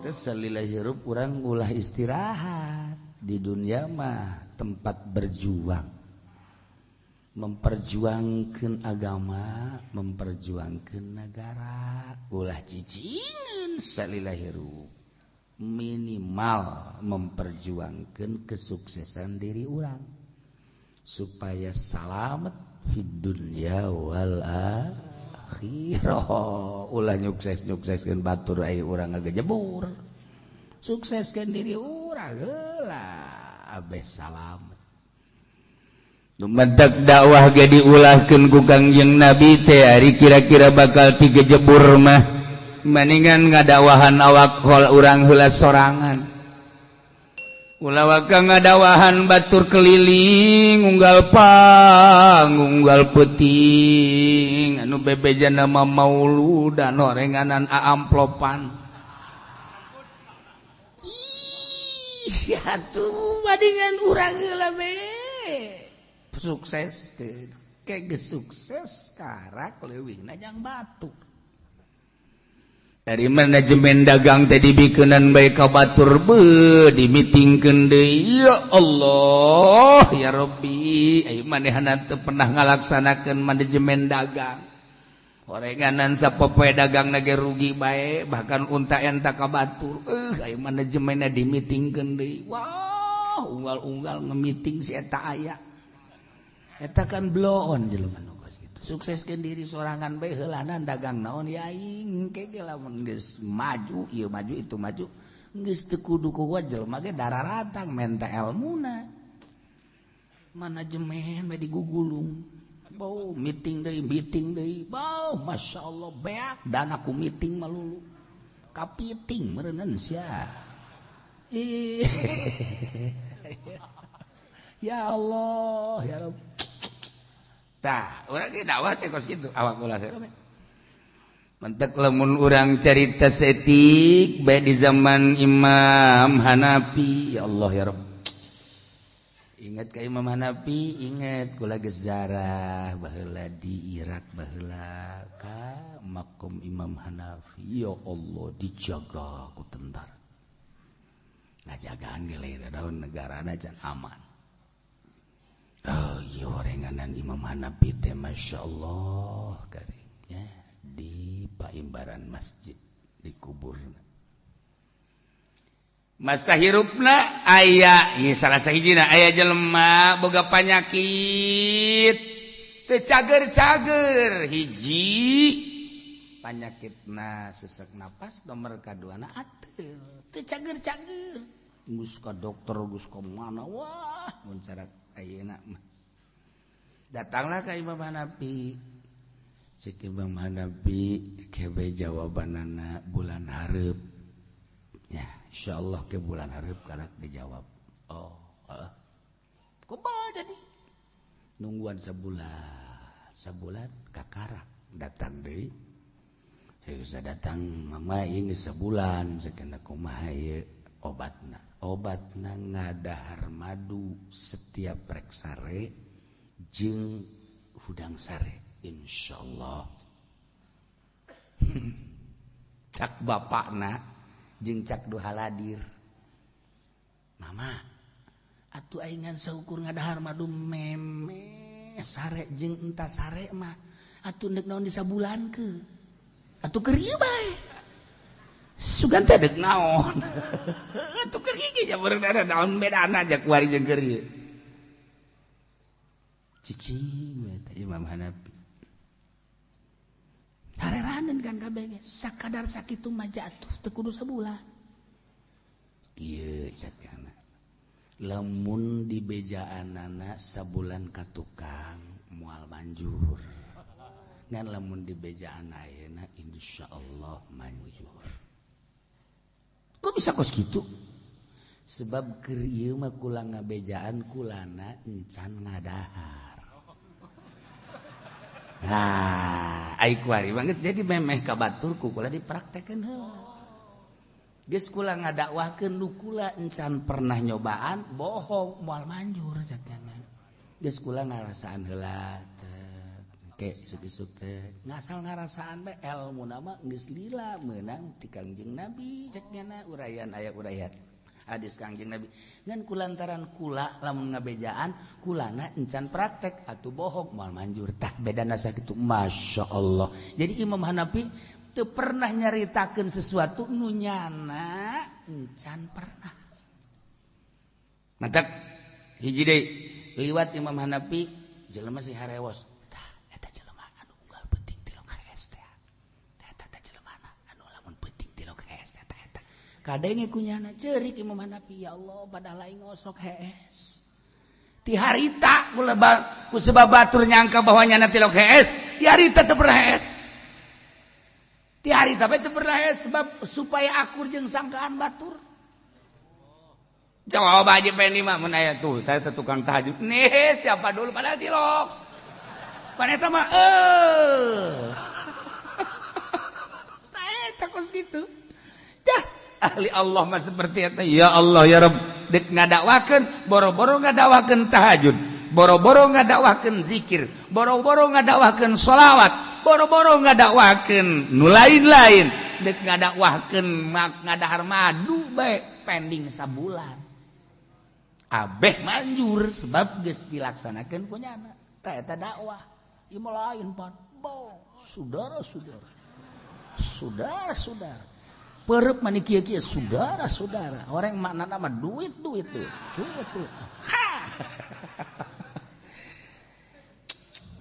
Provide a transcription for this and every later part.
Salila hirup urang ulah istirahat. Di dunia mah tempat berjuang, memperjuangkan agama, memperjuangkan negara. Ulah cicingin salila hirup, minimal memperjuangkan kesuksesan diri urang supaya salamet fid dunya wal akhirah. Ulah nyukses-nyukseskeun batur ai urang ngagejebur, sukseskeun diri urang heula abeh salamet. Dumadak dakwah ge diulahkeun ku Kangjeng Nabi teh ari kira-kira bakal tigejebur mah mendingan ngadakwahan awak hol urang heula sorangan. Ulah waka ngadawahan batur keliling unggal pang unggal peuting anu bebejana mah mauludan orenganan aamplopan. Ih atuh mendingan urang heula we sukses ke sukses karak leuwihna jang batur. Dari manajemen dagang teh dibikeunan bae ka batur beuh dimitingkeun deui. Ya Allah ya Rabbi, aya manehna teu pernah ngalaksanakeun manajemen dagang. Orenganan sapopoe dagang ge rugi bae, bahkan unta enta ka batur. Aya manajemenna dimitingkeun deui. Wah, unggal-unggal ngemiting si eta aya. Eta kan bloon jelema nu kos kitu. Sukseskeun diri sorangan bae heulanan dagang naon ya aing ke ge lamun geus maju ieu maju itu maju geus teu kudu ku jelema ge dararatang menta elmuna. Manajemen we digugulung. Bau meeting deui bau masyaallah beak dan aku meeting malulu. Kapiting meureunnan sia. Ya Allah ya Rabb. Tah, urang ge dakwah teh kos kitu awak ulah teh. Mentek lamun urang carita setik bae di zaman Imam Hanafi, ya Allah ya Rabb. Ingat ka Imam Hanafi, ingat kula geus zarah baheula di Irak baheula ka makom Imam Hanafi, ya Allah dijaga ku tentara. Ngajagaan ge lain daun negarana can aman. Oh iya orenganan Imam Hanafi teh Masya Allah karingnya di paimbaran masjid di kuburna. Masa hirupna aya ieu salah sahijina aya jelema boga panyakit teu cager-cager hiji panyakitna sesek napas nomor kaduana ateul teu cager-cager geus ka dokter geus ka mana wah mun cara ayeuna mah. Datanglah ka Imam Hanafi. Cek Imam Hanafi kebe jawabanana bulan hareup. Ya, insyaallah ke bulan hareup karak dijawab. Oh, heeh. Kumaha jadi? Nungguan sebulan. Sebulan kakarak datang deui. Saya datang mama ieu geus sebulan sakeuna kumaha ieu obatna. Obatna ngadahar madu setiap rek sare jeung hudang sare insyaallah. Cak bapakna jeung cak duhaladir. Mama atuh aingan saukur ngadahar madu meme sare jeung entah sare mah atuh deuk naon disabulankeun. Atuh keur ieu bae. Sugan teh deuk naon. Atuh keur ieu ge beureuh naon bedana aja kuari jeung keur ieu. Cicing we teh Imam Hanafi. Hareraneun kan kabeh ge sakadar sakitu mah jatuh teu kudu sabulan. Ieu cek anak. Lamun dibejaanana sabulan ka tukang moal manjur. Ngan lamun dibejaan ayeuna insyaallah manjur. Kok bisa kos kitu? Sebab keur ieu mah kula ngabejaan kulana encan ngadahar. Nah, ai kuari banget jadi memeh ka batur ku kula dipraktekeun heula. Geus kula ngadakwahkeun nu kula encan pernah nyobaan bohong moal manjur cakana. Geus kula ngarasaan heula. Ke isuk-isuk teh ngasal ngarasaan bae ilmu nama geus lila meunang ti Kangjeng Nabi cek nyana uraian aya uraian hadis Kangjeng Nabi ngan kulantaran kula lamun ngabejaan kulana encan praktek atuh bohong moal manjur tah bedana sakitu. Masya Allah. Jadi Imam Hanafi teu pernah nyaritakeun sesuatu nu nyana encan pernah. Mantak hiji deui liwat Imam Hanafi jelema sing harewos tah eta jelema anu unggal peuting tilok hees teh eta teh jelema anu lamun peuting tilok hees teh eta kadenge kunyana ceurik Imam Hanafi ya Allah padahal aing osok hees ti harita ku sebab batur nyangka bahwa nyana tilok hees ti harita teu pernah hees ti harita bae teu pernah hees sebab supaya akur jeung sangkaan batur. Coba aja Pendi mah mun aya tuh teh tukang tahajud nih siapa dulu padahal tilok paneta mah teh kos kitu dah. Ahli Allah mah seperti eta ya Allah ya Rabb dek ngadakwakeun boro-boro ngadakwakeun tahajud boro-boro ngadakwakeun zikir boro-boro ngadakwakeun sholawat boro-boro ngadakwakeun nu lain-lain dek ngadakwakeun ngadahar madu bae pending sabulan abeh manjur sebab geus dilaksanakeun ku nyana tah eta dakwah ieu mah lain pan bo saudara-saudara saudara-saudara perep mani kieu-kieu saudara-saudara orang maknana mah duit duit duit duit duit. Ha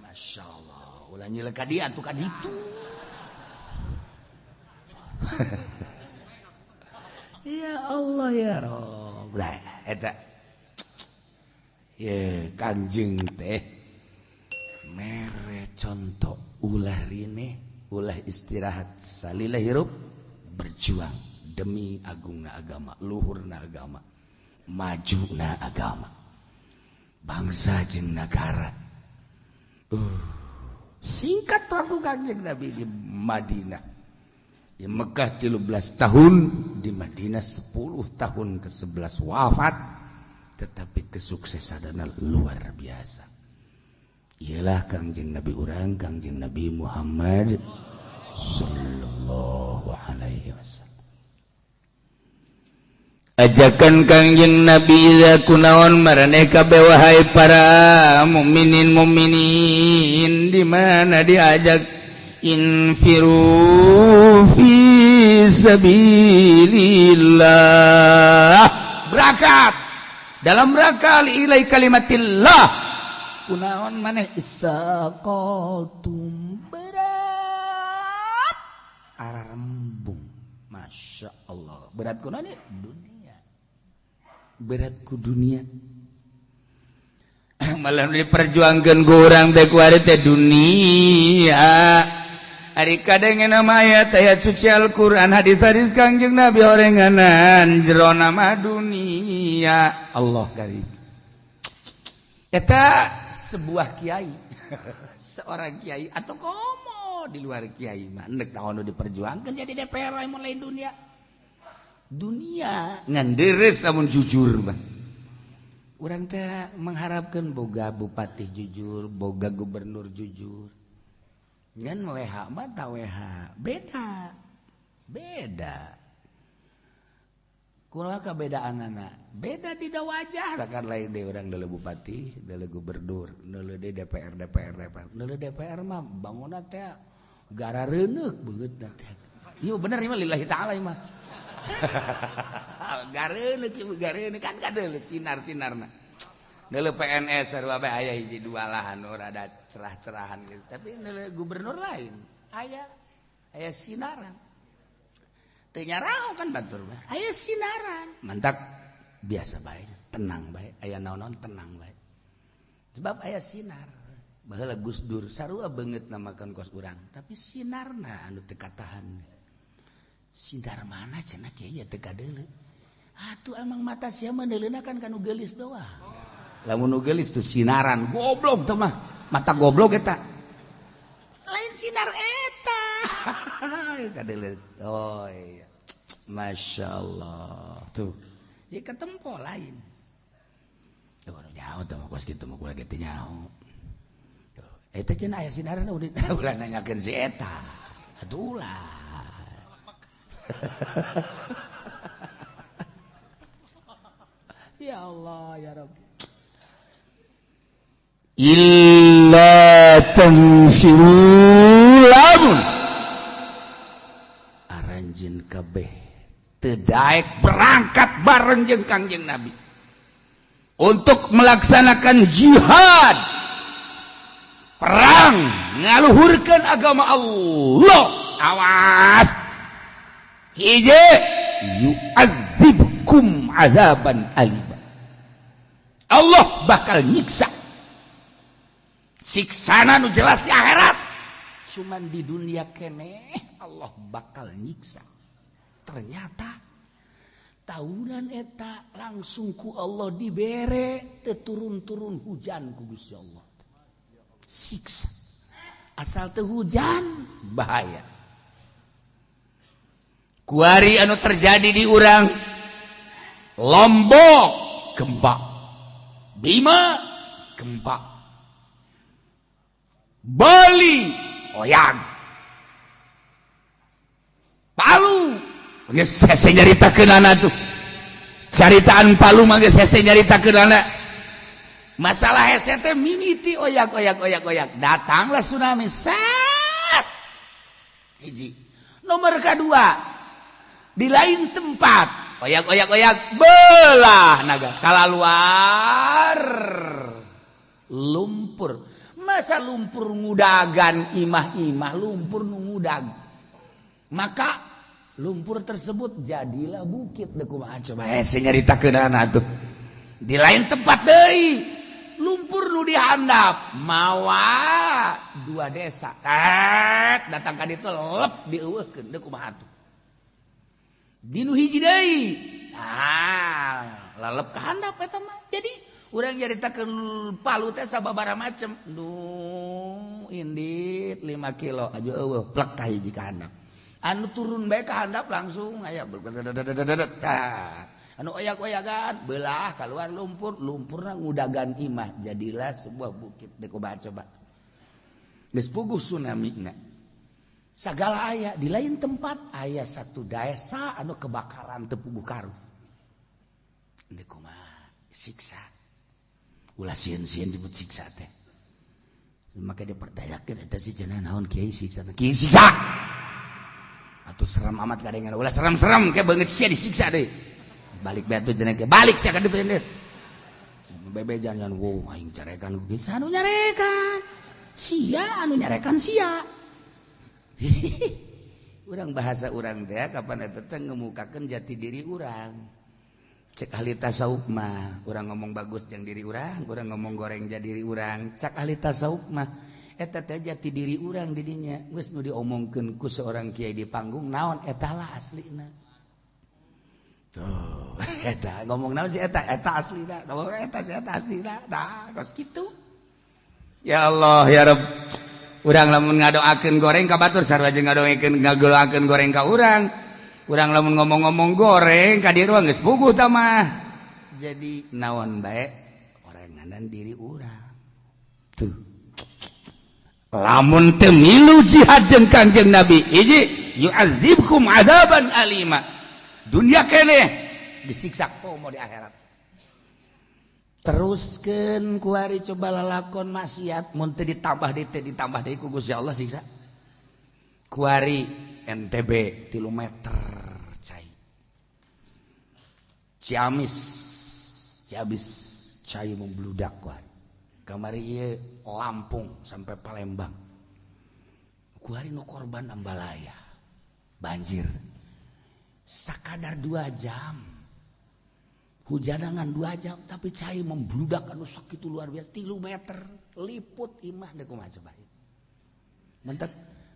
Masya Allah ulah nyilek ka dia atuh ka ditu. Ya Allah ya Rabb. Lah eta ye Kanjeng teh mere contoh ulah rine ulah istirahat salila hirup berjuang demi agungna agama luhurna agama majuna agama bangsa jeung nagara. Singkat waktu Kangjeng Nabi di Madinah di Mekah 13 tahun di Madinah 10 tahun ke-11 wafat tetapi kesuksesanna luar biasa. Ialah Kangjeng Nabi urang Kangjeng Nabi Muhammad sallallahu alaihi wasallam. Ajakan Kangjeng Nabi iza kunaon maraneh kabeh wahai para mukminin mukminin di mana diajak infiru fi sabilillah berangkat dalam rangka ilai kalimatillah kunaon maneh isaqaltum berat ararembung. Masya Allah berat kunaon dunia berat ku dunia malah diperjuangkeun ku urang teh kuari teh dunia. Ari kadenge nama ayat-ayat suci Al-Qur'an hadis-hadis Kangjeng Nabi orenganan jero nama dunia Allah karim. Eta sebuah kiai seorang kiai atau komo di luar kiai mah nek naon nu diperjuangkeun jadi DPR mulai dunia dunia ngan deres lamun jujur mah. Urang teh mengharapkeun boga bupati jujur boga gubernur jujur ngan WH mah ta WH beda beda kumaha kabedaanana beda di wajah kan lain deui urang deuleu bupati deuleu gubernur deuleu DPR DPR DPR deuleu DPR mah bangunna teh gara reuneuk beungeutna teh ieu bener ieu mah lillahi taala ieu mah gareuneuh ieu gareuneuh kan kadeuleu sinar-sinarna deuleu PNS sarua bae aya hiji dua lah anu rada cerah-cerahan gitu tapi deuleu gubernur lain aya aya sinaran teu nyaraho kan batur mah aya sinaran mantak biasa bae tenang bae aya naon-naon tenang bae sebab aya sinar. Baheula Gus Dur sarua beungeutna makan kos urang tapi sinarna anu teu katahan sinar mana cenah kieu ya teu kadeuleu atuh emang mata sia mah neuleuna kan kanu geulis doang lamun nu geulis tuh sinaran goblok teh mah mata goblok eta lain sinar eta kadeuleu. Oh iya Masya Allah tuh jadi ketempo lain tuh jauh tuh kos kitu mah kula ge teu nyaho. Eta cenah aya sinaran ulah nanyakeun si eta. Atuh ulah. Ya Allah ya Rabb. Illa tanfiru lamun aranjeun kabeh teu daek berangkat bareng jeung Kangjeng Nabi untuk melaksanakan jihad perang ngaluhurkeun agama Allah. Awas hiji yu'adzibkum azaban alima, Allah bakal nyiksa siksana nu jelas di akhirat, cuman di dunia keneh Allah bakal nyiksa. Ternyata tahunan eta langsung ku Allah dibere teu turun-turun hujan ku Gusti Allah. Siksa asal teu hujan bahaya. Kuari anu terjadi di urang Lombok gempa, Bima gempa, Bali oyag, Palu geus hese nyaritakeunana tuh. Caritaan Palu mah geus hese nyaritakeunana. Masalah hese teh mimiti oyak oyak oyak oyak, datanglah tsunami set. Hiji. Nomor kedua di lain tempat oyak oyak oyak belah naga kalaluar lumpur. Masa lumpur ngudagan imah-imah, lumpur nu ngudag, maka lumpur tersebut jadilah bukit. Deuk kumaha coba hese nyaritakeunana tuh. Di lain tempat deui lumpur nu dihandap mawa dua desa tet datang ka ditu lep dieuweuhkeun. Deuk kumaha tuh. Di nu hiji deui ah lalep ka handap eta mah. Jadi urang nyaritakeun Palu teh sababaraha macem nu indit 5 kilo aju eueuh plek ka hiji ka handap. Anu turun bae ka handap langsung aya anu oyak-oyagan belah keluar lumpur, lumpurna ngudagan imah jadilah sebuah bukit. Deuk kumaha coba. Geus puguh tsunami na. Sagala aya di lain tempat aya satu desa anu kebakaran teu puguh karu. Deuk kumaha siksa. Ulah sieun-sieun disebut siksa teh. Maka diperdayakeun eta si cenah naon kiai siksa teh. Kiai siksa. Atuh seram amat kadengan. Ulah serem-serem ke beungeut sia disiksa deui. Balik bae atuh cenah ke. Balik sia ka dieu teh. Bebe jangan wow aing carekan ku kieu. Anu nyarekan. Sia anu nyarekan sia. Urang bahasa urang teh kapan eta teh ngemukakeun jati diri urang. Cek ahli tasawuf mah urang ngomong bagus jeung diri urang, urang ngomong goreng jeung diri urang. Cek ahli tasawuf mah eta teh jati diri urang di dinya. Geus nu diomongkeun ku seorang kiai di panggung naon eta lah aslina. Tuh, eta ngomong naon si eta, eta aslina. Ngomong eta si eta aslina. Tah, kos kitu. Ya Allah ya Rabb. Urang lamun ngadoakeun goreng ka batur sarua jeung ngadoakeun ngageulakeun goreng ka urang. Urang lamun ngomong-ngomong goreng ka dieu geus puguh tah mah. Jadi naon bae oranganan diri urang. Tuh. Lamun teu milu jihad jeung Kangjeng Nabi hiji yu'adzibkum adzaban alima. Dunia keneh disiksa komo di akhirat. Teruskeun kuari coba lalakon maksiat mun teu ditambah deui teu ditambah deui ku Gusti Allah siksa. Kuari NTB 3 meter cai. Ciamis, Ciamis cai membludak kuari. Kamari ieu Lampung sampai Palembang. Kuari nu korban Ambalaya. Banjir. Sakadar 2 jam. Hujanangan 2 jam tapi cai membludak anu sakitu luar biasa 3 meter liput imah deuk kumaha coba. Mentek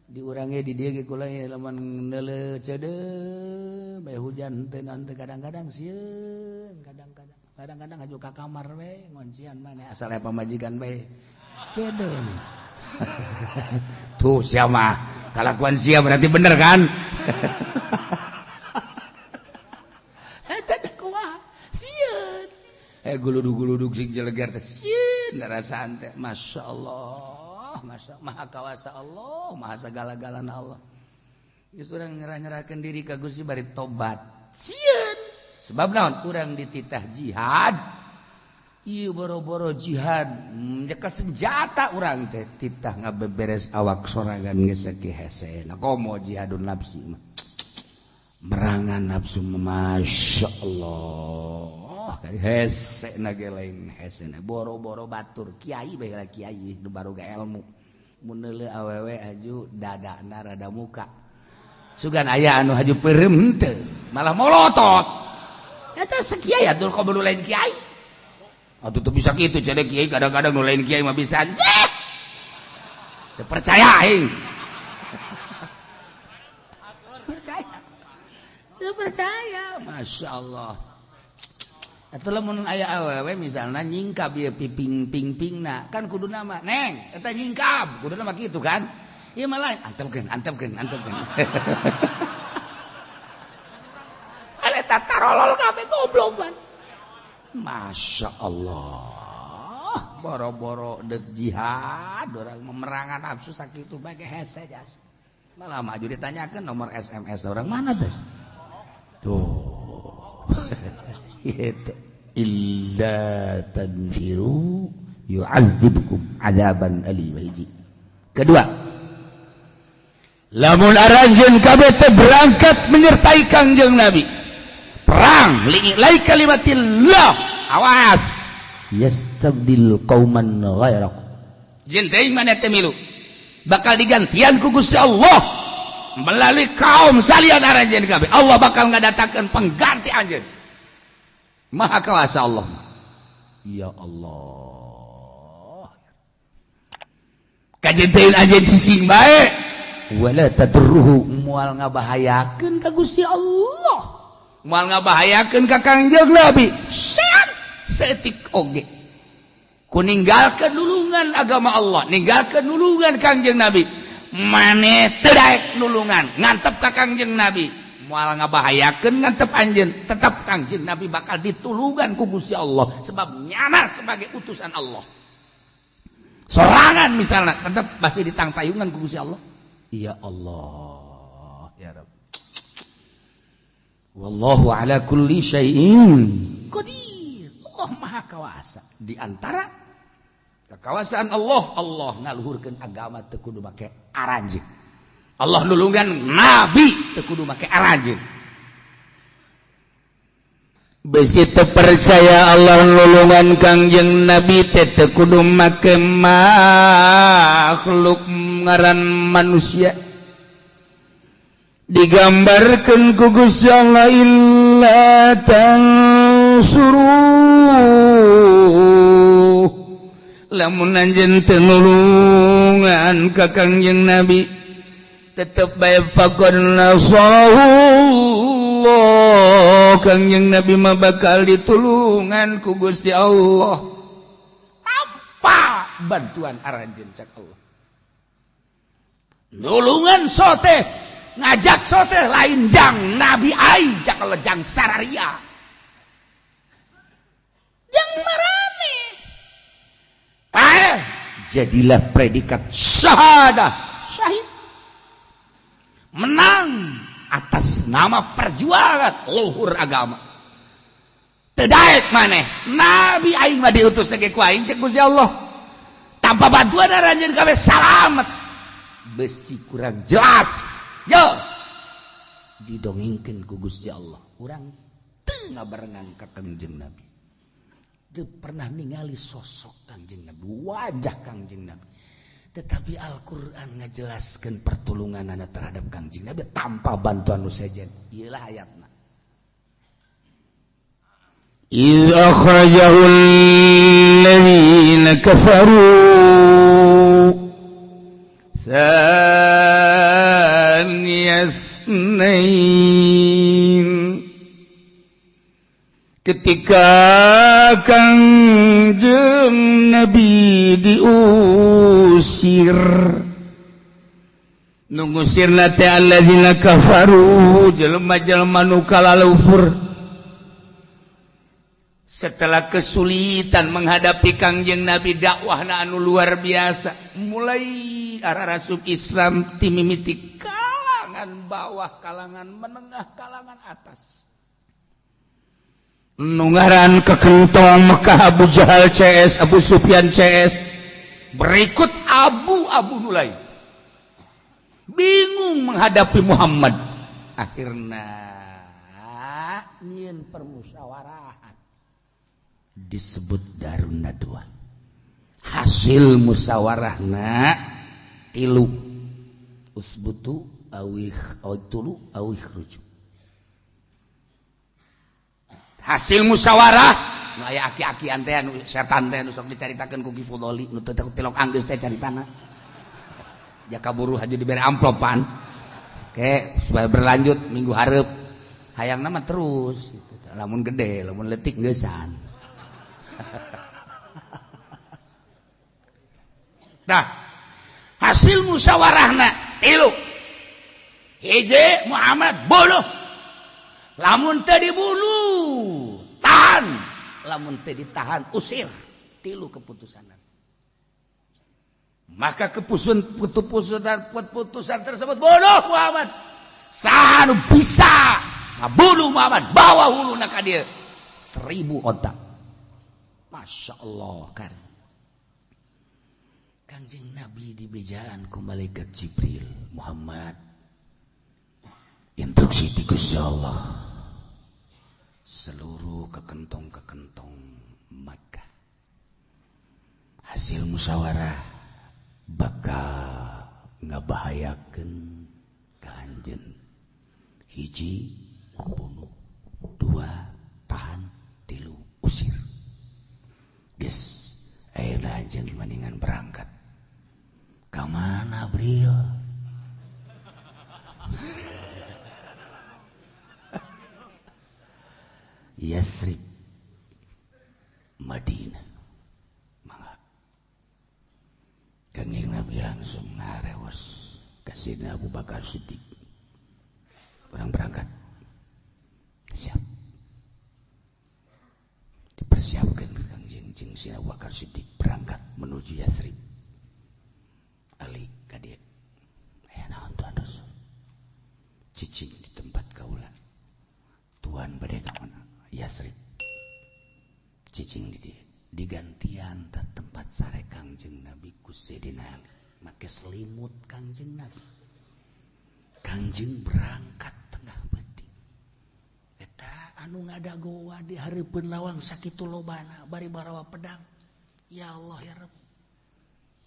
diurangnya di dia ge kula lamun neuleuh ceudeuh bae hujan teu naon teu kadang-kadang sieun kadang-kadang kadang-kadang aju ka kamar we ngoncian maneh asal aya pamajikan bae ceudeuh. Tuh sia mah kalakuan sia berarti bener kan. Eta teh kumaha sieun guludug-guludug sing jeleger teh sieun rasaan teh masyaallah. Masa maha kawasa Allah, maha segala-galana Allah. Geus urang nyerah-nyerahkeun diri ka Gusti bari tobat. Sieun. Sebab naon? Urang dititah jihad. Ieu boro-boro jihad, nyekel senjata urang teh titah ngabeberes awak sorangan geus sakieu hese. Nah, komo jihadun nafsi mah. Merangan nafsu, Masya Allah, hese na ge lain hese, boro-boro batur kiai bae lah, kiai nu baru ga ilmu mun neuleuh awewe aju dadana rada muka, sugan aya anu haju peureum teu malah molotot eta sakiai atuh. Komo nu lain kiai atuh teu bisa kitu. Jadi kiai kadang-kadang nu lain kiai mah bisa. Teu percaya aing, percaya teu percaya. Masya Allah. Atuh lamun aya awewe misalnya nyingkap ieu piping ping pingna kan kudu nama neng eta nyingkap, kudu nama kitu kan. Ieu mah lain, antepkeun, antepkeun, antepkeun. Eta tarolol kabeh, goblok. Masya Allah, boro-boro dek jihad orang memerangan nafsu sakitu bae hese jas. Malah maju ditanyakan nomor SMS orang mana des tuh gitu. Illa tanfiru yu'adzibkum adzaban alima, hiji. Kedua, lamun aranjeun kabeh teh berangkat menyertai Kangjeng Nabi perang li'ila'i kalimatillah, awas, yastabdil qauman ghairakum, jeung teuing maneh teh milu bakal digantian ku Gusti Allah melalui kaum salian aranjeun kabeh. Allah bakal ngadatangkeun pengganti anjeun. Maha kuasa Allah. Ya Allah, kajeun teuing anjeun cicing bae, wala tadruhu, moal ngabahayakeun ka Gusti Allah, moal ngabahayakeun ka Kangjeng Nabi seat seetik oge. Ku ninggalkeun nulungan agama Allah, ninggalkeun nulungan Kangjeng Nabi, maneh teu daek nulungan ngantep ka Kangjeng Nabi, moal ngabahayakeun ngantep anjeun. Tetap Kangjeng Nabi bakal ditulungan ku Gusti Allah sebab nyana sebagai utusan Allah. Sorangan misalnya tetap masih ditangtayungan ku Gusti Allah. Ya Allah, ya Rabb. Wallahu ala kulli syai'in qadir. Allah Maha Kawasa. Di antara kekuasaan Allah, Allah ngaluhurkeun agama teu kudu make aranjeun. Allah nulungan nabi teu kudu make aranjeun. Besi percaya Allah nulungan Kangjeng Nabi teh teu kudu make makhluk ngaran manusia. Digambarkan ku Gusti Allah, illa tansuru, lamun anjeun teu nulungan ka Kangjeng Nabi tetep bae, faqad nasarahullah, Kangjeng Nabi mah bakal ditulungan ku Gusti Allah tanpa bantuan aranjeun. Cak Allah, nulungan sote ngajak sote lain jang Nabi aing, cak Allah, jang sararia, jang marane. Jadilah predikat syahadah, syahid, menang atas nama perjuangan luhur agama. Teu daek maneh, nabi aing mah diutus ge ku aing, cek Gusti Allah, tanpa bantuan aranjeun kabeh salamet. Besi kurang jelas yo didongengkeun ku Gusti Allah. Urang teu ngabarengan ka Kangjeng Nabi, teu pernah ningali sosok Kangjeng Nabi, wajah Kangjeng Nabi, tetapi Al-Qur'an ngajelaskeun pertolonganana terhadap Kangjeng Nabi tanpa bantuan nu sejen. Ieu lah ayatna. إذ أخرجه الذين كفروا ثاني اثنين, ketika Kangjeng Nabi diusir, nu ngusirna teh alladzina kafaru, jelema-jelema nu kalalufur. Setelah kesulitan menghadapi Kangjeng Nabi dakwahna anu luar biasa, mulai arah rasuk Islam timimiti kalangan bawah, kalangan menengah, kalangan atas. Nungaran kekentong Mekah Abu Jahal CS, Abu Sufyan CS, berikut Abu-Abu Nulai. Bingung menghadapi Muhammad. Akhirnya nyieun permusyawarahan disebut Darun Nadwa. Hasil musyawarahna tilu, usbutu awih tulu awih rujuk. Hasil musyawarah nu aya aki-akian teh nu setan teh nu sok dicaritakeun ku Ki Fudoli nu teu tilok anggeus teh caritana. Jaka buruh aja diberi amplopan. Oke, supaya berlanjut minggu hareup. Hayangna mah terus gitu. Lamun gede, lamun leutik geusan. Nah, hasil musyawarahna tilu. Hiji Muhammad bunuh. Lamun teu dibunuh, tahan. Lamun teu ditahan, usir. Tilu keputusanan. Maka keputusan tersebut bunuh Muhammad. Saha nu bisa ngabunuh Muhammad, bawa huluna ka dieu 1000 onta. Masya Allah kan. Kangjeng Nabi dibejaan ku malaikat Jibril, Muhammad, instruksi ti Gusti Allah seluruh kekentong-kekentong Makkah hasil musyawarah bakal ngabahayakeun ka anjeun. Hiji bunuh, dua tahan, tilu usir. Geus ayeuna anjeun mendingan berangkat. Ka mana Bril? Yasrib, Madinah. Mangga. Kangjeng Nabi langsung ngarewos ka Sayyidina Abu Bakar Siddiq. Orang berangkat. Siap. Dipersiapkan Kangjeng jeung Sayyidina Abu Bakar Siddiq berangkat menuju Yasrib. Ali ka dieu. Aya naon Tuan Rasul? Cicing di tempat kaula. Tuan bade ka mana? Yasrib. Cicing di dieu. Digantian ta tempat sare Kangjeng Nabi ku Sayyidina Ali. Make selimut Kangjeng Nabi. Kangjeng berangkat tengah beuting. Eta anu ngadagoa di hareupeun lawang sakitu lobana bari barawa pedang. Ya Allah ya Rabb.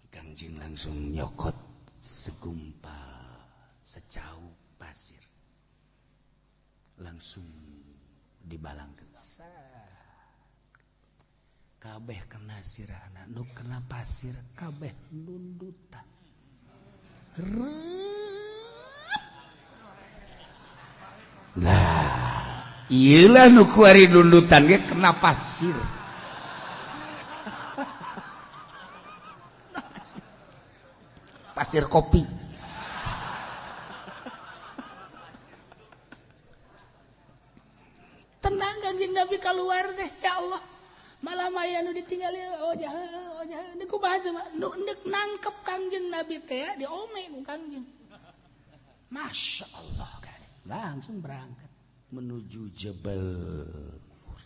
Kangjeng langsung nyokot segumpal secau pasir. Langsung dibalangkeun. Kabeh kena sirahna, nu kena pasir kabeh nundutan. Nah, iyalah nu kuari nundutan ge kena pasir. Pasir kopi. Tenang Kangjeng Nabi keluar teh, ya Allah. Malah maya nu ditinggali oh jahe, oh jahe. Deuk kumaha mah nu deuk nangkep Kangjeng Nabi teh diome ku Kangjeng. Masya Allah kan. Langsung berangkat menuju Jabal Nur.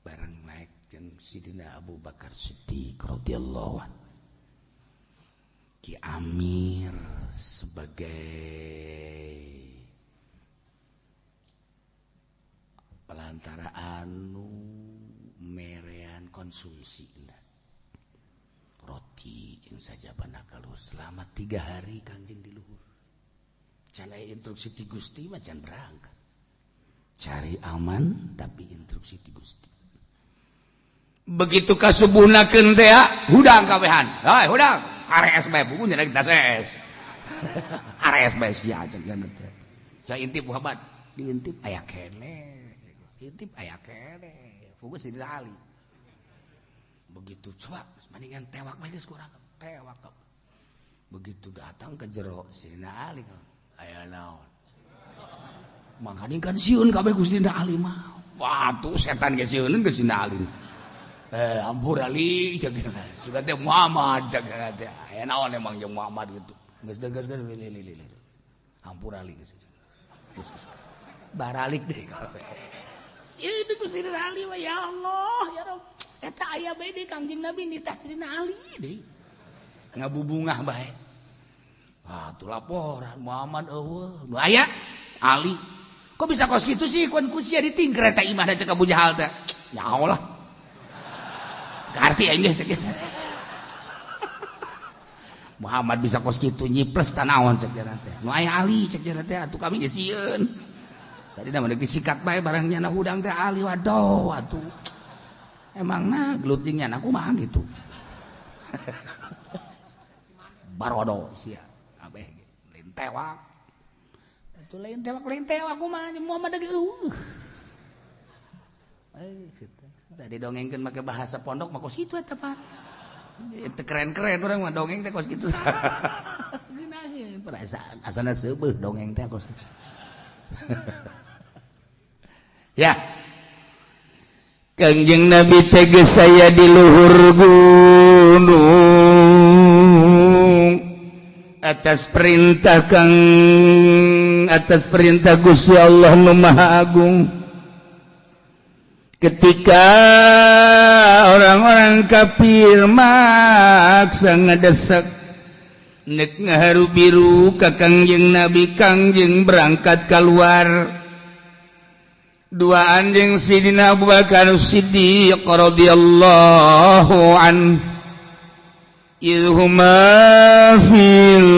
Bareng naik jeung Sidina Abu Bakar Siddiq radhiyallahu anhu. Ki Amir sebagai pelantara anu merean konsumsi roti jeung sajabana kaluhur selama 3 hari Kangjeng di luhur. Can aya instruksi ti Gusti mah can berangkat. Cari aman tapi instruksi ti Gusti. Begitu kasubuhnakeun teh hudang kabehan. Hei hudang, ares bae buku nya kita ses. Ares bae sia cek teh. Cai intip Muhammad, diintip aya keneh. Intip aya keneh. Fokus di Ali. Begitu coba mendingan tewak bae geus kurang tewak. Begitu datang ke jero Sidina Ali aya naon. Mangkaning kan sieun kabeh ku Sidina Ali mah. Wah tuh setan ge sieun geus Ali. Ampur Ali jaga. Suka teh Muhammad jaga teh. Aya naon emang jeung Muhammad gitu. Geus geus geus li. Ampur Ali geus. Geus geus. Baralik deui kabeh. Sieun ku Sidina Ali wa ya Allah ya Rabb. Eta aya bae deui Kangjeng Nabi nitah Sidina Ali deui. Ngabubungah bae. Ah tuh laporan Muhammad eueuh. Nu aya Ali. Kok bisa kos gitu sih? Kun kusia ditingker eta imah da cek Abu Jahal teh. Nyaho lah. Ngarti aing geus. Muhammad bisa kos kitu nyiples tanaon cek jaran teh. Nu aya Ali cek jaran teh atuh kami geus sieun. Tadi da mah disikat bae barang nyana hudang teh Ali waduh atuh. Emangna gelut jeung nyana kumaha gitu. Barodo sia kabeh lain tewak. Atuh lain tewak kumaha Muhammad lagi eueuh. Gitu. Tadi dongengkeun make bahasa pondok mah kos kitu eta Pak. Teu keren-keren urang mah dongeng teh kos kitu. Geunaheun perasaan asana seubeuh dongeng teh kos kitu. Ya. Kangjeng Nabi teh geus aya di luhur gunung atas perintah Kang atas perintah Gusti Allah nu Maha Agung. Ketika orang-orang kafir maksa ngedesak nek ngaharu biru ka Kangjeng Nabi, Kangjeng berangkat keluar. Dua anjing Sidina Abu Bakar Siddiq radhiyallahu an idhuma fil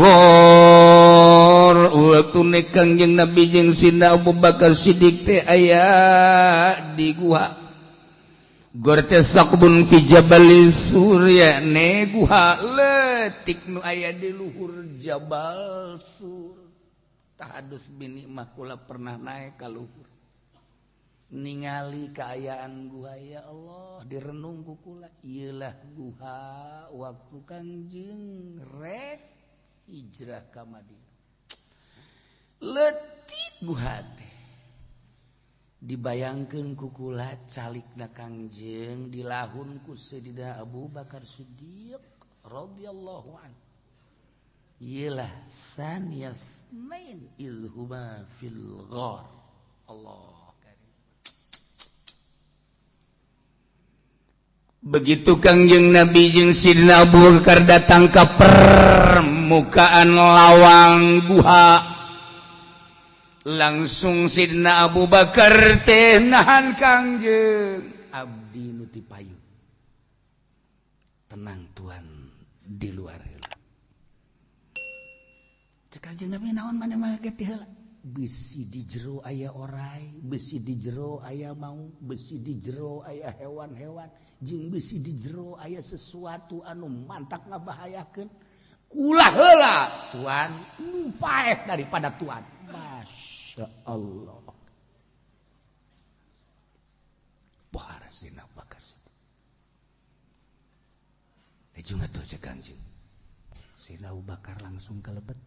ghar. Waktu nek Kangjeng Nabi jeung Sidina Abu Bakar Siddiq teh aya di gua. Gor teh saqbun fi jabal Surya, ne guha leutik nu aya di luhur Jabal Sur. Tahadus bini mah kula pernah naik ka luhur. Ningali kaayaan guha, ya Allah, direnung ku kula. Ieulah guha waktu Kangjeng rek hijrah ka Madinah. Leutik guha teh. Dibayangkeun ku kula calikna Kangjeng dilahun ku Sayyidina Abu Bakar Siddiq radhiyallahu anhu. Iyalah saniyasnain idhuma fil ghar. Allah karim. Begitu Kangjeng Nabi jeung Sidina Abu Bakar datang ke permukaan lawang guha, langsung Sidina Abu Bakar teh nahan Kangjeng. Abdi nu ti payun. Tenang tuan di luar heula. Cek Kangjeng Nabi naon maneh mah ge ti heula. Besi di jero aya orai, besi di jero aya mau, besi di jero aya hewan-hewan, jeung besi di jero aya sesuatu anu mantak ngabahayakeun. Kula heula tuan nu paeh daripada tuan. Masya Allah. Pohara Sidina Abu Bakar Siddiq. Jeung atuh cek Kangjeng. Sidina Abu Bakar langsung kalebet.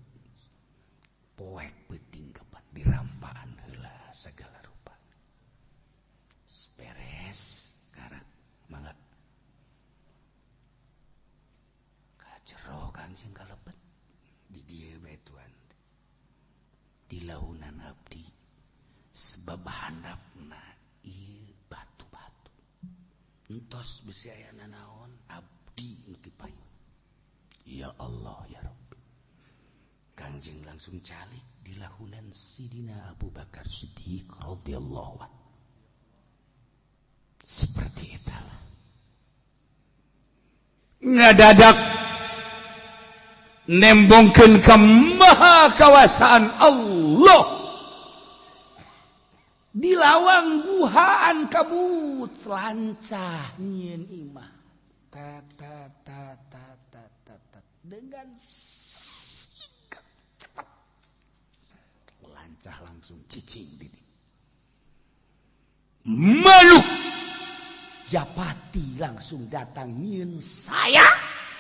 Poek peuting kapan dirampaan heula segala rupa. Beres karak mangga. Ka jero Kangjeng kalebet di dieu bae tuan. Di launan abdi sebab handapna ieu batu-batu. Entos besi aya nanaon abdi nu ti payun. Ya Allah ya Rabbi. Kangjeng langsung calik di lahunan Sidina Abu Bakar Siddiq radhiyallahu anhu. Seperti itulah. Ngadadak nembongkeun ka maha kawasaan Allah. Di lawang guhaan kabut lancah nyieun imah. Ta ta ta ta ta ta ta dengan sikap cepat lancah langsung cicing di Makhluk Japati langsung datang nyieun saya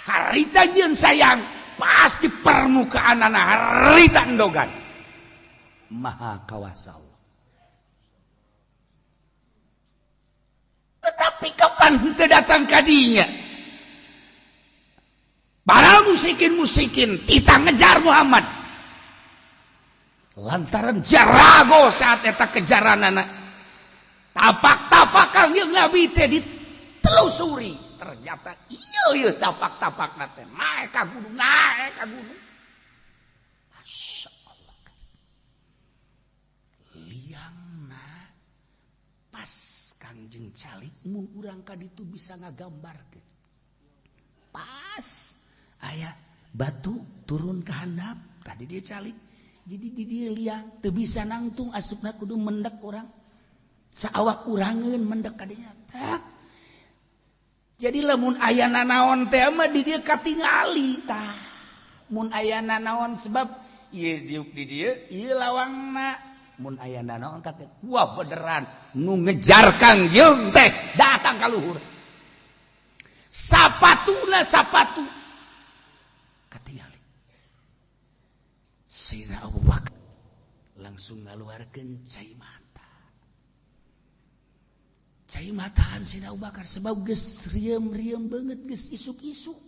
harita nyieun sayang pasti permukaan anak harita endogan. Maha kawasa Allah. Pan henteu datang ka dinya. Para musikin-musikin tita ngejar Muhammad. Lantaran jarago saat eta kejaranana. Tapak-tapak Kangjeng Nabi teh ditelusuri. Ternyata ieu ieu tapak-tapakna teh naek ka gunung, naek ka gunung. Masya Allah. Liangna pas Kangjeng calik mun urang ka ditu bisa ngagambarkeun. Pas aya batu turun ke handap, tadi dia calik. Jadi di dia liang teu bisa nangtung asupna kudu mendek urang. Saawak urangeun mendek ka dinya. Tak. Jadi lamun aya nanaon teh mah di dieu katingali tah. Mun aya nanaon sebab ieu diuk di dieu, ieu lawangna. Mun aya nanaon kate wah beneran nu ngejar Kangjeng teh datang ka luhur. Sapatuna sapatu katingali. Sayyidina Abu Bakar langsung ngaluarkeun cai mata. Cai mataan Sayyidina Abu Bakar sebab geus rieum-rieum banget geus isuk-isuk.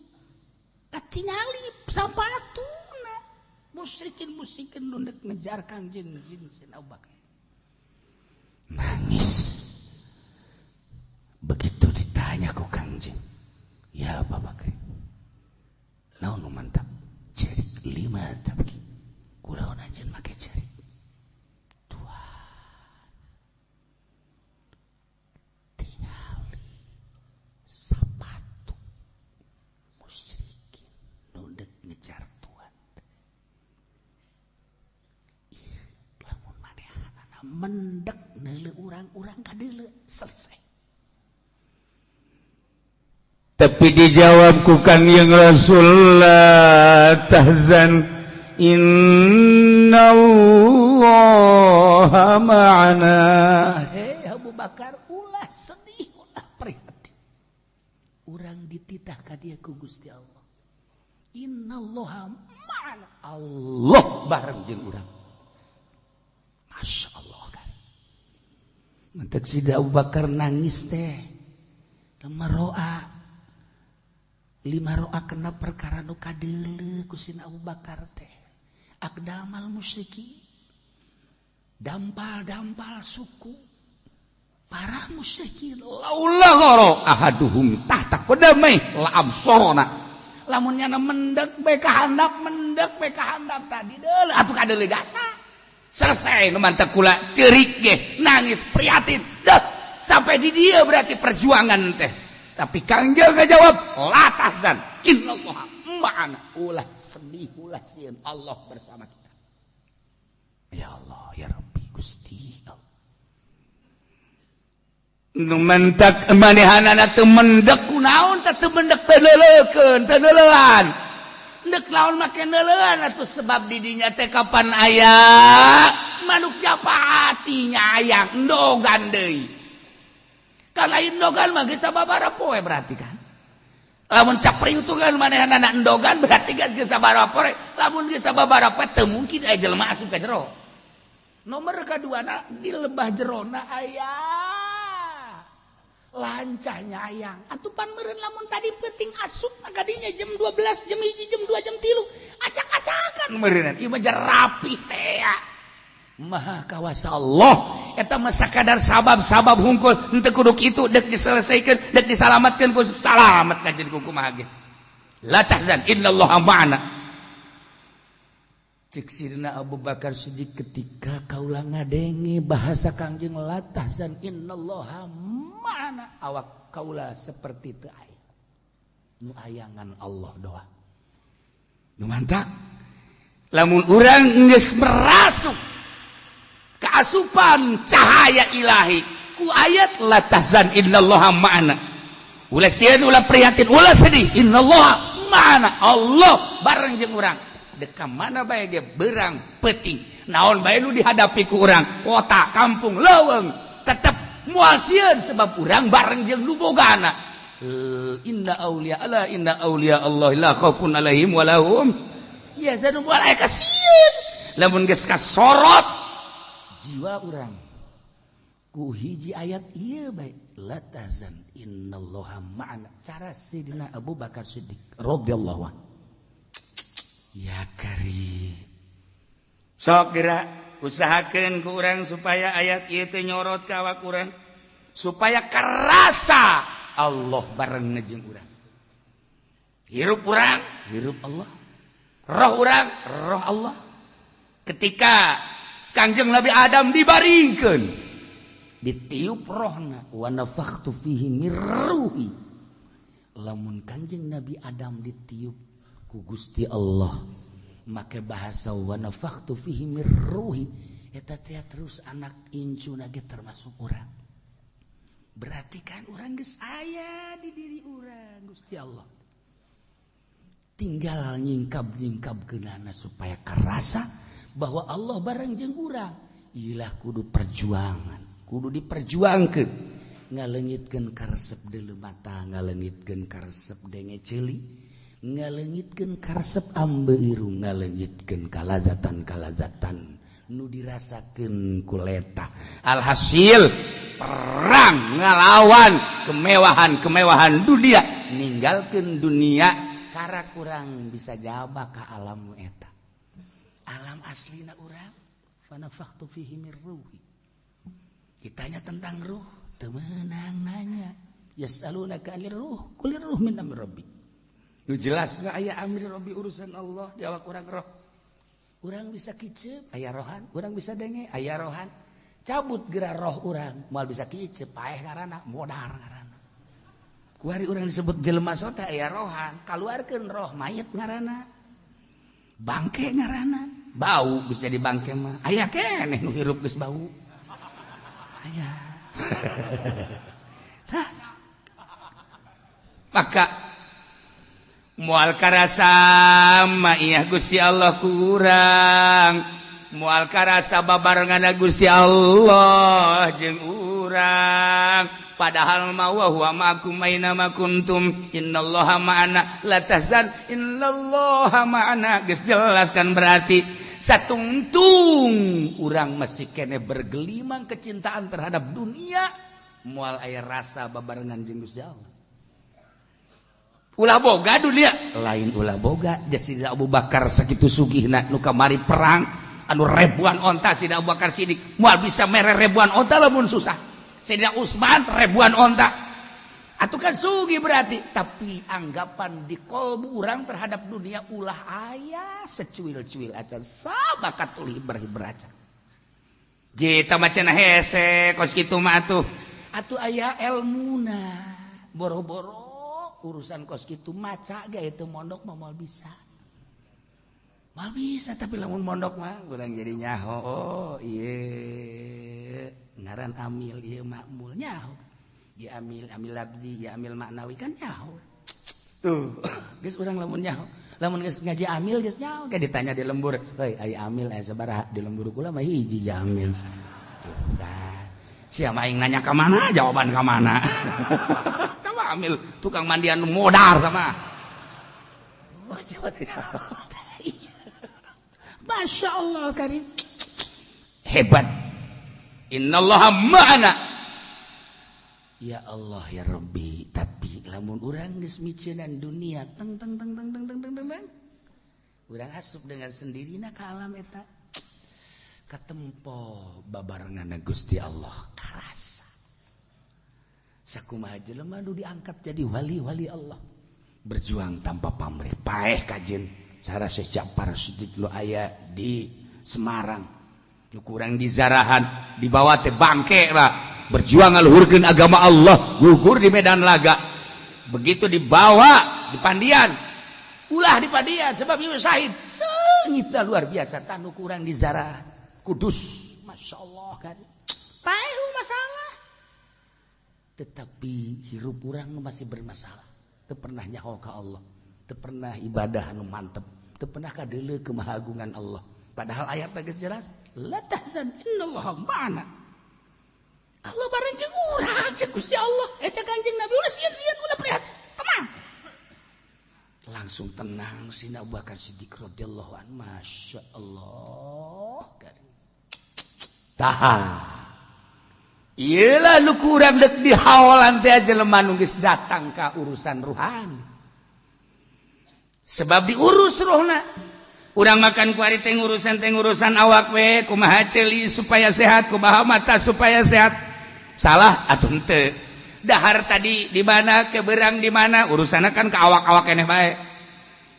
Katingali sapatuna. Musyrikin-musyrikin nu dek ngejar Kangjeng Sayyidina Abu Bakar. Nangis. Begitu ditanya ku Kangjeng, "Ya Abu Bakar, naon nu mantap? Cerik lima tabki. Kuraon anjeun make cerik?" Tuhan, tingali sapatu musyrikin nu dek ngejar Tuhan. Ih, lamun manehanana mendek neuleuh urang-urang kadeuleu selesai. Tapi dijawab ku Kangjeng Rasul, la tahzan innallaha ma'ana. Hei Abu Bakar, ulah sedih, ulah prihatin. Urang dititah ka dia ku Gusti Allah. Innallaha ma'ana. Allah bareng jeung urang. Masya Allah kan. Mentek Sida Abu Bakar nangis teh. Lema roa. Lima roa kena perkara nu kadeuleu ku Sina Abu Bakar teh. Akdamal musyriki. Dampal-dampal suku. Para musyrikin laula ghara ahaduhum tahta qadamai la absorona. Lamun nyana mendek bae ka handap, mendek bae ka handap tadi deuleu atuh kadeuleu gasa. Selesai nu mantak kula ceurik ge nangis prihatin. Dah sampai di dia berarti perjuangan teh. Tapi Kangjeng ngajawab la tahzan innallaha ma'ana. Ulah sedih, ulah sieun, Allah bersama kita. Ya Allah, ya Rabbi, Gusti Allah. Nu mentak manehanana teu mendek kunaon teh teu mendek teu neuleukeun, teu neuleuan. Ndek laon make neuleuan atuh sebab di dinya teh kapan aya manuk japati nya ayang endogan deui. Kan lain endogan mah geus sababaraha poe berarti kan. Lamun capriutungan manehanana endogan berarti kan geus sababaraha poe. Lamun geus sababaraha poe teu mungkin aya jelema asup ka jero. Nomor kaduana di lebah jerona aya lancahnya ayang. Atuh pan meureun lamun tadi peuting asup maka dinya jam 12, jam 1, jam 2, jam 3. Acak-acakan meureun. Ieu mah rapi teh. Maha kawasa Allah. Eta mah sakadar sabab-sabab hungkul henteu kudu kitu dek diselesaikan, dek disalamatkeun ku salamat ka jadi kumaha ge. La tahzan innallaha ma'ana. Cek Sidina Abu Bakar Siddiq ketika kaula ngadenge bahasa Kangjeng la tahzan innallaha ma'ana, awak kaula seperti teu aya. Nu ayangan Allah doa. Nu mantak lamun urang geus merasuk keasupan cahaya ilahi ku ayat la tahzan innallaha ma'ana. Ulah sieun, ulah prihatin, ulah sedih, innallaha ma'ana. Allah bareng jeung urang. Dek ka mana bae ge berang peuting. Naon bae nu dihadapi ku urang, kota, kampung, leuweung, tetep moal sieun sebab urang bareng jeung nu bogana. Inna auliya Allah, inna auliya Allah la khaufun alaihim wa lahum. Ya sanu moal aya kasieun. Lamun geus kasorot jiwa urang ku hiji ayat ieu bae La tahzan innallaha ma'ana. Cara Sayyidina Abu Bakar Siddiq radhiyallahu anhu. Ya karim. Sok geura usahakeun ku urang supaya ayat ieu teh nyorot ka awak urang, supaya kerasa Allah bareng jeung urang. Hirup urang, hirup Allah. Roh urang, roh Allah. Ketika Kangjeng Nabi Adam dibaringkeun, ditiup rohna, wa nafakhtu fihi mir ruhi. Lamun Kangjeng Nabi Adam ditiup ku Gusti Allah, make bahasa wa nafakhtu fihi mir ruhi, eta teh terus anak incuna ge termasuk urang. Berarti kan urang geus aya di diri urang Gusti Allah. Tinggal nyingkap-nyingkapkeunana supaya kerasa bahwa Allah bareng jeung urang. Ilah kudu perjuangan, kudu diperjuangkeun. Ngaleungitkeun karesep deuleu mata, ngaleungitkeun karesep denge ceuli, ngaleungitkeun karesep ambe irung, ngaleungitkeun kalazatan-kalazatan nu dirasakeun ku leta. Alhasil perang ngalawan kemewahan-kemewahan dunia, ninggalkeun dunia. Kara kurang bisa jawab ka alam eta. Alam aslina urang fa nafakhtu fihi mir ruhi. Ditanya tentang ruh, teu meunang nanya. Yasalunaka anir ruh, kulir ruh min amri rabbi. Nu jelas mah aya amri rabbi urusan Allah di awak urang roh. Urang bisa kicep aya rohan, urang bisa denge aya rohan. Cabut geura roh urang, moal bisa kicep, paeh ngaranna, modar ngaranna. Kuari urang disebut jelema sota aya rohan, kaluarkeun roh mayit ngaranna. Bangke ngaranna, bau geus jadi bangke mah. Aya keneh nu hirup geus bau. Aya. Tah. Maka moal karasa maiyah Gusti Allah kurang, moal karasa babarengan Gusti Allah jeung urang. Padahal ma wa huwa ma'akum aina ma kuntum innallaha ma'ana la tahzan innallaha ma'ana. Geus jelas kan berarti satungtung urang masih kene bergelimang kecintaan terhadap dunia, moal aya rasa babarengan jeung Gusti Allah. Ulah boga dunia, lain ulah boga. Jadi Abu Bakar sakitu sugihna nu kamari perang anu ribuan onta, Sayyidina Abu Bakar Siddiq moal bisa mere ribuan onta lamun susah. Sayyidina Utsman ribuan onta. Atuh kan sugih berarti, tapi anggapan di kolbu urang terhadap dunia ulah aya secuil-cuil acan sabakat tuluy hiber-hiber acan. Jita mah cenah hese kos kitu mah atuh. Atuh aya elmuna. Boro-boro urusan kos kitu maca ge itu mondok mah moal bisa. Moal bisa, tapi lamun mondok mah urang jadi nyaho. Oh ieu ngaran amil, ieu makmul nyaho. Ya amil, amil labzi, ya amil maknawi kan nyaho. Tuh, geus urang lamun nyaho. Lamun geus ngaji amil geus nyaho, kayak ditanya di lembur, "Heuy, aya amil aya sabaraha?" Di lembur kula mah hiji jamil. Tuh kan. Sia mah aing nanya ka mana, jawaban ka mana. Tama amil tukang mandian modar sama. Oh, siapa tidak? Masya Allah karim. Hebat. Innallaha ma'ana. Ya Allah ya Rabbi, tapi lamun urang geus miceunan dunia teng teng teng teng teng teng teng teng. Urang asup dengan sendirina ka alam eta. Katempo babarenganna Gusti Allah karasa. Sakumaha jelema nu diangkat jadi wali-wali Allah. Berjuang tanpa pamrih, paeh kajen. Sarah Syekh Ja'far Siddiq nu aya di Semarang. Nu kurang di Zarahan, dibawa teh bangke lah. Berjuang ngaluhurkeun agama Allah, gugur di medan laga. Begitu dibawa di Pandian, ulah di Pandian sebab ieu syahid. Seungitna luar biasa tanu kurang di Zarahan. Kudus, Masya Allah kan. Paeh masalah. Tetapi hirup urang masih bermasalah. Teu pernah nyaho ka Allah, teu pernah ibadah anu mantep, teu pernah kadeuleu kemahagungan Allah. Padahal ayat geus jelas, la tahzan innallaha ma'ana. Allah bareng jeung urang, jeung Gusti Allah. Eta Kangjeng Nabi ulah sieun-sieun, ulah prihatin. Tenang. Langsung tenang Sayyidina Abu Bakar Siddiq radhiyallahu anhu. Masya Allah. Tahan. Iyalah nu kurang dek dihaolan teh jelema nu geus datang ka urusan ruhani. Sebab diurus rohna. Urang makan kuari teh urusan awak we, kumaha ceuli supaya sehat, kumaha mata supaya sehat. Salah atuh henteu. Dahar tadi di mana, keberang di mana, urusanna kan ke awak-awak keneh bae.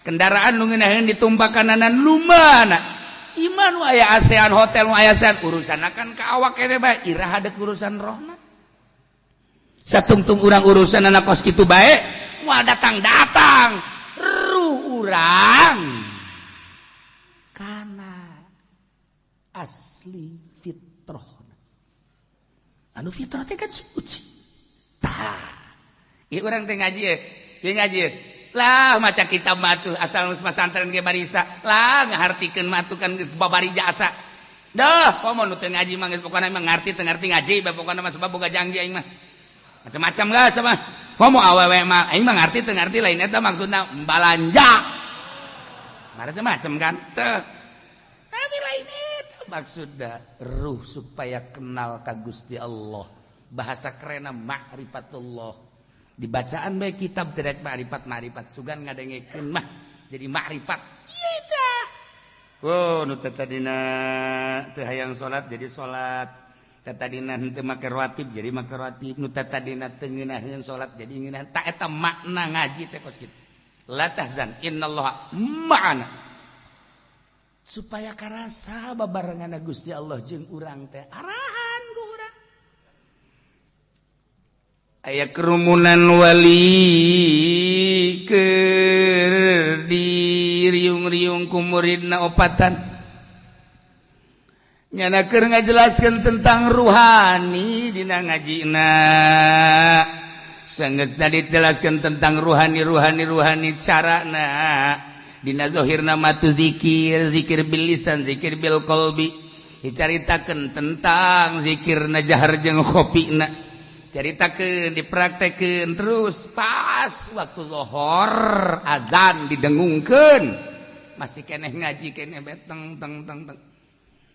Kendaraan nu ngeunaheun ditumpakananan lumana. Iman nu aya ASEAN hotel nu aya ASEAN urusanna kan ka awak keneh bae, iraha deuk urusan rohna. Satungtung urang urusan anak kos kitu bae, moal datang-datang ruh urang. Kana asli fitrah. Anu fitrah teh kan suci. Tah. Ieu urang teh ngaji ye. Ieu ngaji ye. Lah maca kitab mah atuh asal geus masantren ge barisa. Lah ngahartikeun mah atuh kan geus babari jasa. Dah, komo nu teu ngaji mah geus pokona mah ngarti teu ngarti ngaji bae pokona mah sebab boga janji aing mah. Macam-macam lah sama. Komo awewe mah aing mah ngarti teu ngarti lain eta maksudna balanja. Macam-macam kan? Teu. Tapi lain itu maksudna ruh supaya kenal ka Gusti Allah. Bahasa kerenna ma'rifatullah. Dibacaan bae kitab tidak ma'rifat-ma'rifat sugan ngadengekeun mah jadi ma'rifat. Ieu tah. Oh, nu teh tadina teu hayang salat jadi salat. Teh tadina henteu make rawatib jadi make rawatib. Nu teh tadina teu ngeunaheun salat jadi ngeunaheun. Ta eta makna ngaji teh kos kitu. La tahzan innallaha ma'ana. Supaya karasa babarengan Gusti Allah jeung urang teh arahan ku urang. Aya kerumunan wali keur di riung-riung ku muridna opatan. Nyana keur ngajelaskeun tentang ruhani dina ngajina. Sanggeusna dijelaskeun tentang ruhani ruhani ruhani carana dina zahirna mah tu zikir, zikir bil lisan, zikir bil qalbi. Dicaritakeun tentang zikirna jahar jeung khofina. Caritakeun dipraktekeun terus pas waktu lohor azan didengungkeun masih keneh ngaji keneh beteng teng teng teng.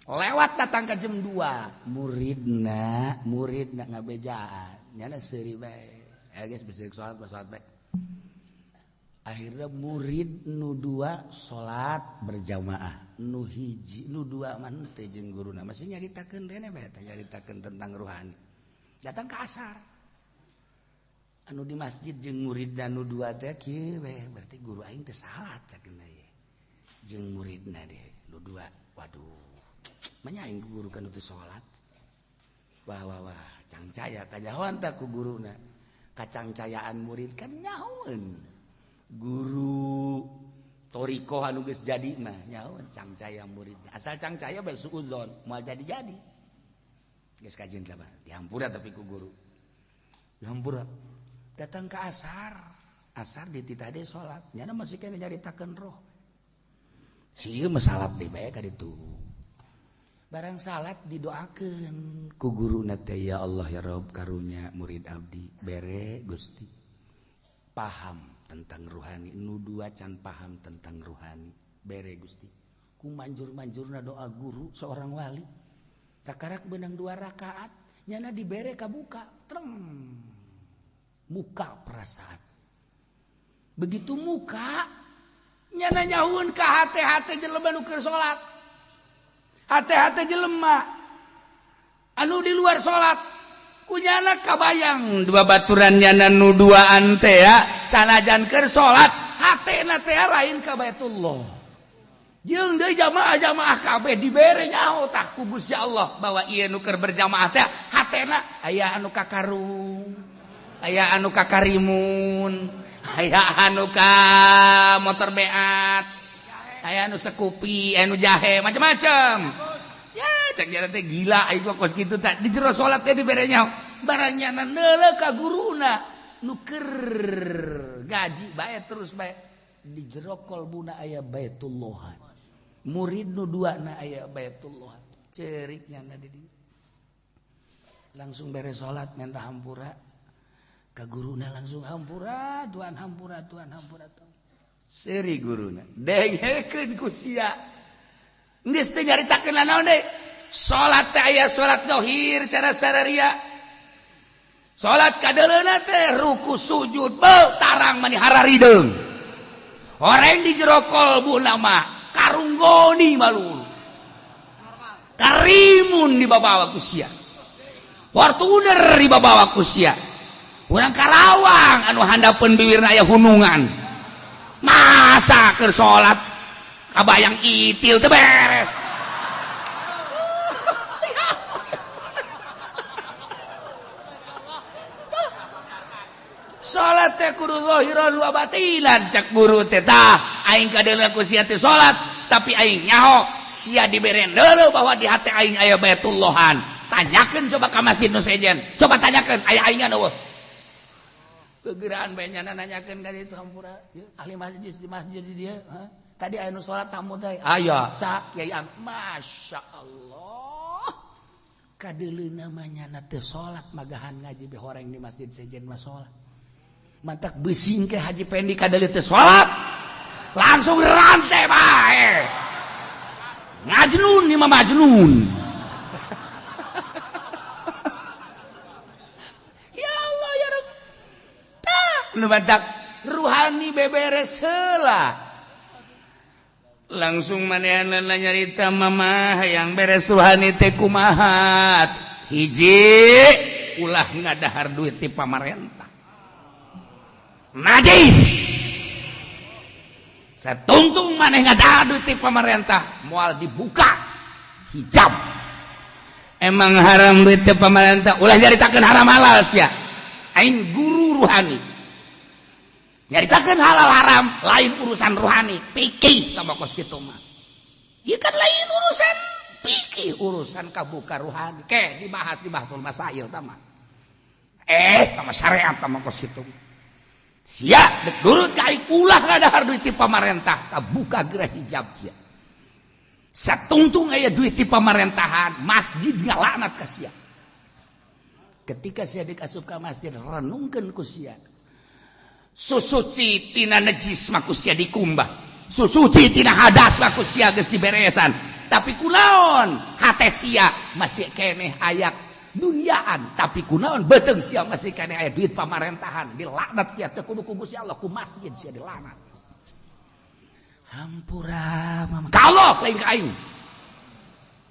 Lewat datang ke jam 2 muridna muridna ngabejaan nyana seuri bae. Ya guys bisa salat salat bae. Akhirnya murid nu 2 salat berjamaah, nu hiji nu 2 mah teu jeung guruna masih nyaritakeun keneh bae teh nyaritakeun tentang ruhani. Datang ke asar. Anu di masjid jeung muridna nu 2 teh kieu we berarti guru aing teh salat cakeun ye. Jeung muridna deh nu 2. Waduh. Manya aing guru kan teu salat. Wah wah wah, cangcaya kanyahoan tah ku guruna. Kacangcayaan murid kan nyahoeun. Guru toriko anu geus jadi mah nyahoeun cangcaya murid. Asal cangcaya bae suudzon, moal jadi-jadi. Geus kajin teh mah dihampura tapi ku guru. Dihampura. Datang ke asar. Asar dititah deui salat. Nyana masih keneh nyaritakeun roh. Si ieu mah salat deui bae ka ditu. Barang salat didoakeun ku guruna teh ya Allah ya Rabb karunya murid abdi bere Gusti. Paham tentang ruhani nu 2 can paham tentang ruhani bere Gusti. Ku manjur-manjurna doa guru seorang wali. Kakarak benang 2 rakaat nyana dibere kabuka treng muka perasaan. Begitu muka nyana nyahueun ka hate-hate jelema nu keur salat. Hate-hate jelema anu di luar salat kunyana kabayang dua baturan nyana nu duaan teh ya sanajan keur salat hatena teh lain ka Baitullah. Jeung deui jamaah-jamaah kabeh dibere nyaho tah ku Gusti Allah bahwa ieu nu keur berjamaah teh hatena aya anu ka karung, aya anu ka karimun, aya anu ka motor beat, aya anu sekupi, anu jahe, macam-macam. Ya cek jalan teh gila aing mah kos kitu tah di jero salat teh dibere nyaho. Barang nyana neuleuh ka guruna nu keur gaji bae terus bae di jero kolbuna aya Baitullah. Murid nu 2 na aya Baitullah. Cerik nyana di dieu. Langsung beres salat minta hampura ka guruna langsung hampura, Tuhan hampura, Tuhan hampura. Seuri guruna dengekeun ku sia. Geus teu nyaritakeun naon deui. Salat teh aya salat zahir cara sararia. Salat kadeleuna teh ruku sujud beuh tarang mani hararideung. Orang di jero kolbu nama karunggoni malul. Karimun dibabawa ku sia. Fortuner dibabawa ku sia. Urang Karawang anu handapeun biwirna aya hunungan. Masa keur salat kabayang itil teu beres. Salat teh kudu zahiran wa batinan cak guru teh tah aing kadeuleu ku sia teh salat tapi aing nyaho sia diberen deuleu bahwa di hate aing aya baitullahan. Tanyakeun coba ka masjid nu sejen, coba tanyakeun aya aingan eueuh. Kegeraan bae nyana nanyakeun ka ditu hampura ahli masjid di masjid di dieu tadi aya nu salat tamu teh aya sa kiai Masya Allah kadeuleuna mah nyana teu salat magahan ngaji be horeng di masjid sejen mah salat. Mantak besing ke Haji Pendi kadeuleun teu salat langsung rantai bae ngajnun ni mah majnun. Ya Allah ya Rabb tah nu mantak ruhani beberes heula langsung manehanna nyarita mama hayang beres ruhani teh kumaha hiji ulah ngadahar duit ti pamarentah najis satungtung maneh ngadahar duit ti pamarentah moal dibuka hijab. Emang haram duit ti pamarentah ulah nyaritakeun haram halal sia aing guru ruhani nyaritakeun halal haram lain urusan ruhani fikih tambah kos kitu mah ieu kan lain urusan fikih urusan kabuka ruhani ke dibahas di bahsul masail tah mah tah syariat tah kos kitu. Sia dek nurut ka aing ulah ngadahar duit ti pamarentah kabuka geura hijab sia. Satungtung aya duit ti pamarentahan masjid ngalaknat ka sia. Ketika sia dikasup ka masjid renungkeun ku sia. Susuci tina najis mah ku sia dikumbah. Susuci tina hadas mah ku sia geus diberesan. Tapi kunaon hate sia masih keneh aya duniaan tapi kunaon beuteung sia masih keneh aya duit pamarentahan dilaknat sia teu kudu ku Gusti Allah ku masjid sia dilaknat. Hampura mama ka Allah lain ka aing.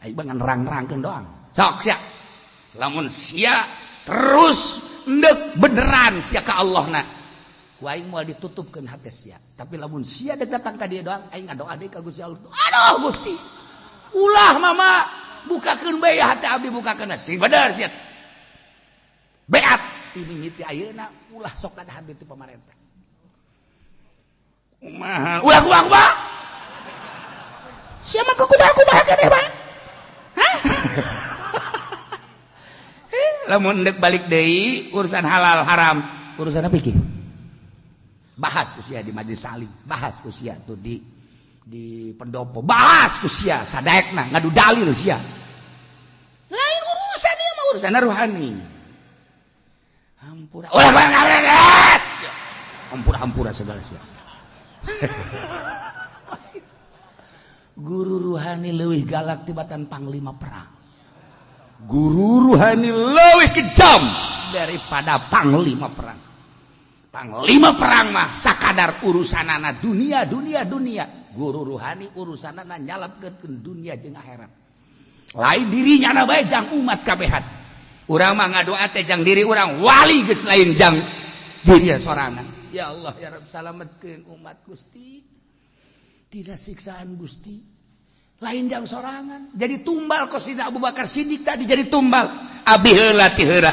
Aing mah ngerang-nerangkeun doang. Sok sia lamun sia terus endek beneran sia ka Allahna ku aing moal ditutupkeun hate sia. Tapi lamun sia dek datang ka dieu doang aing ngadoa deui ka Gusti Allah. Aduh Gusti ulah mama bukakeun bae hati abdi bukakeun sing bener sia beat ti mimiti ayeuna ulah sok kadahan ti pamarentah kumaha ulah kumaha kumaha sia mah kumaha kumaha keneh bae hah. Lamun deuk balik deui urusan halal haram urusan fikih bahas usia di majelis salim bahas usia tuh di pendopo bahas usia sadaekna ngadu dalil sia lain urusan ieu mah urusan ruhani. Hampura ulah hampura hampura segala sia. Guru ruhani leuwih galak tibatan panglima perang. Guru ruhani leuwih kejam daripada panglima perang. Panglima perang mah sakadar urusanana dunia dunia dunia. Guru ruhani urusanana nyalapkeun dunia jeung akhirat. Lain dirinya na bae jang umat kabehan. Urang mah ngadoa teh jang diri urang wali geus lain jang diri sorangan. Ya Allah ya Rabb salametkeun umat Gusti. Tidak siksaan Gusti. Lain jang sorangan. Jadi tumbal kos Sidina Abu Bakar Siddiq tadi jadi tumbal. Abi heula ti heula.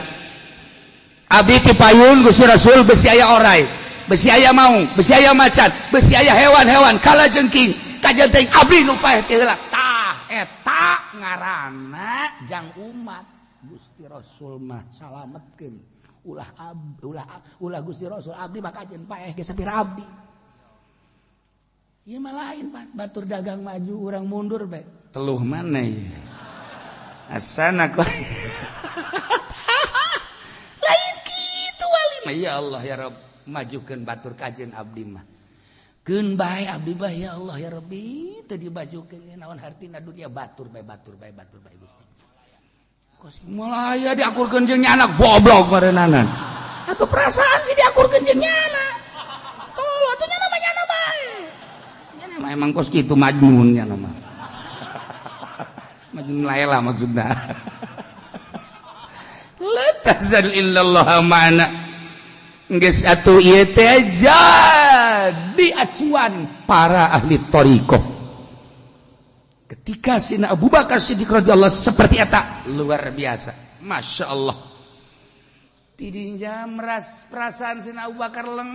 Abi ti payun Gusti Rasul besi aya orai. Besi aya maung, besi aya macan, besi aya hewan-hewan kala jengking, kajen teuing abdi nu paeh ti heula. Tah eta ngaranna jang umat Gusti Rasul mah salametkeun. Ulah abdi, ulah Gusti Rasul abdi mah kajen paeh ge sapira abdi. Ieu mah lain Pak, batur dagang maju urang mundur bae. Teluh mana ieu? Asana kok. Lain kitu wali mah ya Allah ya Rabb. Majukeun batur kajen abdi mah keun bae abdi mah ya Allah ya Rabbi teu dibajukeun naon hartina dunia batur bae batur bae batur bae Gusti. Kos moal aya diakurkeun jeung anak goblok marenanan. Atuh perasaan sih diakurkeun jeung nyana. Tolol atuh nyana mah nyana bae. Nyana mah emang kos kitu majnun nyana mah. Majnun Laila maksudna. La tahzan innallaha ma'ana. Geus atuh ieu teh jadi acuan para ahli thariqah. Ketika Sina Abu Bakar Siddiq radhiyallahu seperti eta luar biasa. Masya Allah. Tidinya meras perasaan Sina Abu Bakar leng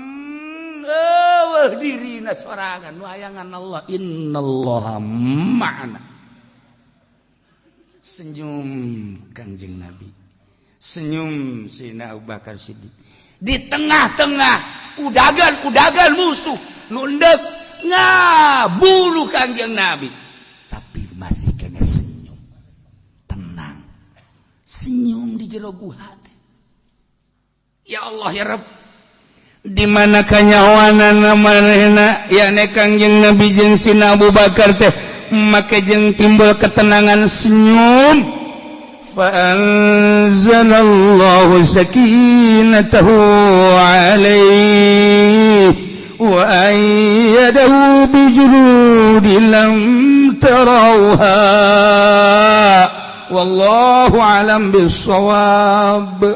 eueuh dirina sorangan wayangan Allah innallaha ma'ana. Senyum Kangjeng Nabi. Senyum Sina Abu Bakar Siddiq. Di tengah-tengah udagan-udagan musuh nundek ngabunuh Kangjeng Nabi. Tapi masih kena senyum. Tenang. Senyum di jero guha teh. Ya Allah ya Rabb. Di mana kanyahoanana manehna yakni Kangjeng Nabi jeung Sina Abu Bakar teh make jeung timbul ketenangan senyum. Fa anzalallahu sakinatahu alaihi wa ayyadahu bi junudin lam tarawha wallahu alam bissawab.